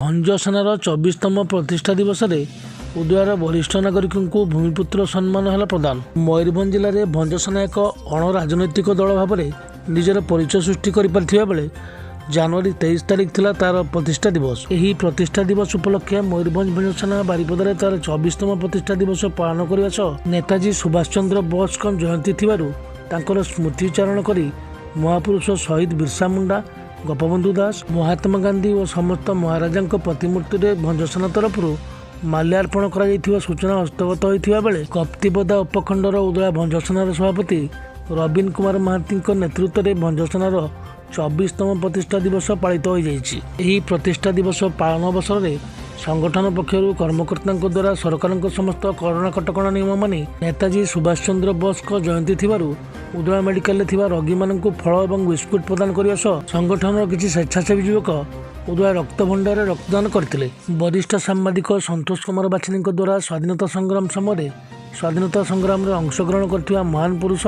ଭଞ୍ଜସେନାର 24ତମ ପ୍ରତିଷ୍ଠା ଦିବସରେ ଉଦଳାର ବରିଷ୍ଠ ନାଗରିକଙ୍କୁ ଭୂମିପୁତ୍ର ସମ୍ମାନ ହେଲା ପ୍ରଦାନ। ମୟୂରଭଞ୍ଜ ଜିଲ୍ଲାରେ ଭଞ୍ଜସେନା ଏକ ଅଣରାଜନୈତିକ ଦଳ ଭାବରେ ନିଜର ପରିଚୟ ସୃଷ୍ଟି କରିପାରିଥିବା ବେଳେ ଜାନୁଆରୀ 23 ତାରିଖ ଥିଲା ତାର ପ୍ରତିଷ୍ଠା ଦିବସ। ଏହି ପ୍ରତିଷ୍ଠା ଦିବସ ଉପଲକ୍ଷେ ମୟୂରଭଞ୍ଜ ଭଞ୍ଜସେନା ବାରିପଦାରେ ତାର 24ତମ ପ୍ରତିଷ୍ଠା ଦିବସ ପାଳନ କରିବା ସହ ନେତାଜୀ ସୁଭାଷ ଚନ୍ଦ୍ର ବୋଷଙ୍କ ଜୟନ୍ତୀ ଥିବାରୁ ତାଙ୍କର ସ୍ମୃତିଚାରଣ କରି ମହାପୁରୁଷ ଶହୀଦ ବିର୍ସା ମୁଣ୍ଡା, ଗୋପବନ୍ଧୁ ଦାସ, ମହାତ୍ମା ଗାନ୍ଧୀ ଓ ସମସ୍ତ ମହାରାଜାଙ୍କ ପ୍ରତିମୂର୍ତ୍ତିରେ ଭଞ୍ଜସେନା ତରଫରୁ ମାଲ୍ୟାର୍ପଣ କରାଯାଇଥିବା ସୂଚନା ହସ୍ତଗତ ହୋଇଥିବା ବେଳେ କପ୍ତିପଦା ଉପଖଣ୍ଡର ଉଦଳା ଭଞ୍ଜସେନାର ସଭାପତି ରବୀନ କୁମାର ମହାନ୍ତିଙ୍କ ନେତୃତ୍ୱରେ ଭଞ୍ଜସେନାର 24ତମ ପ୍ରତିଷ୍ଠା ଦିବସ ପାଳିତ ହୋଇଯାଇଛି। ଏହି ପ୍ରତିଷ୍ଠା ଦିବସ ପାଳନ ଅବସରରେ ସଂଗଠନ ପକ୍ଷରୁ କର୍ମକର୍ତ୍ତାଙ୍କ ଦ୍ୱାରା ସରକାରଙ୍କ ସମସ୍ତ କରୋନା କଟକଣା ନିୟମ ମାନି ନେତାଜୀ ସୁଭାଷ ଚନ୍ଦ୍ର ବୋଷଙ୍କ ଜୟନ୍ତୀ ଥିବାରୁ ଉଦଳା ମେଡିକାଲରେ ଥିବା ରୋଗୀମାନଙ୍କୁ ଫଳ ଏବଂ ବିସ୍କୁଟ ପ୍ରଦାନ କରିବା ସହ ସଂଗଠନର କିଛି ସ୍ୱେଚ୍ଛାସେବୀ ଯୁବକ ଉଦଳା ରକ୍ତଭଣ୍ଡାରରେ ରକ୍ତଦାନ କରିଥିଲେ। ବରିଷ୍ଠ ସାମ୍ବାଦିକ ସନ୍ତୋଷ କୁମାର ବାଛିନୀଙ୍କ ଦ୍ୱାରା ସ୍ୱାଧୀନତା ସଂଗ୍ରାମ ସମୟରେ ସ୍ୱାଧୀନତା ସଂଗ୍ରାମରେ ଅଂଶଗ୍ରହଣ କରିଥିବା ମହାନ ପୁରୁଷ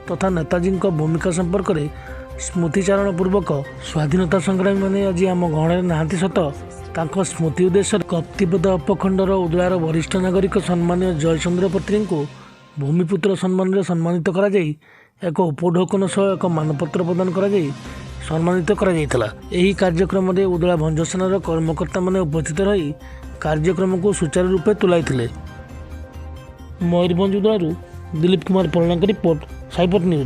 ତଥା ନେତାଜୀଙ୍କ ଭୂମିକା ସମ୍ପର୍କରେ ସ୍ମୃତିଚାରଣ ପୂର୍ବକ ସ୍ୱାଧୀନତା ସଂଗ୍ରାମୀମାନେ ଆଜି ଆମ ଗହଣରେ ନାହାନ୍ତି ସତ, ତାଙ୍କ ସ୍ମୃତି ଉଦ୍ଦେଶ୍ୟରେ କପ୍ତିପଦା ଉପଖଣ୍ଡର ଉଦଳାର ବରିଷ୍ଠ ନାଗରିକ ସମ୍ମାନୀୟ ଜୟଚନ୍ଦ୍ର ପତ୍ରୀଙ୍କୁ ଭୂମିପୁତ୍ର ସମ୍ମାନରେ ସମ୍ମାନିତ କରାଯାଇ ଏକ ଉପଢୌକନ ସହ ଏକ ମାନପତ୍ର ପ୍ରଦାନ କରାଯାଇ ସମ୍ମାନିତ କରାଯାଇଥିଲା। ଏହି କାର୍ଯ୍ୟକ୍ରମରେ ଉଦଳା ଭଞ୍ଜସେନାର କର୍ମକର୍ତ୍ତାମାନେ ଉପସ୍ଥିତ ରହି କାର୍ଯ୍ୟକ୍ରମକୁ ସୁଚାରୁ ରୂପେ ତୁଲାଇଥିଲେ। ମୟୂରଭଞ୍ଜ ଉଦଳାରୁ ଦିଲ୍ଲୀପ କୁମାର ପରଣାଙ୍କ ରିପୋର୍ଟ, ସାଇପଟ ନ୍ୟୁଜ୍।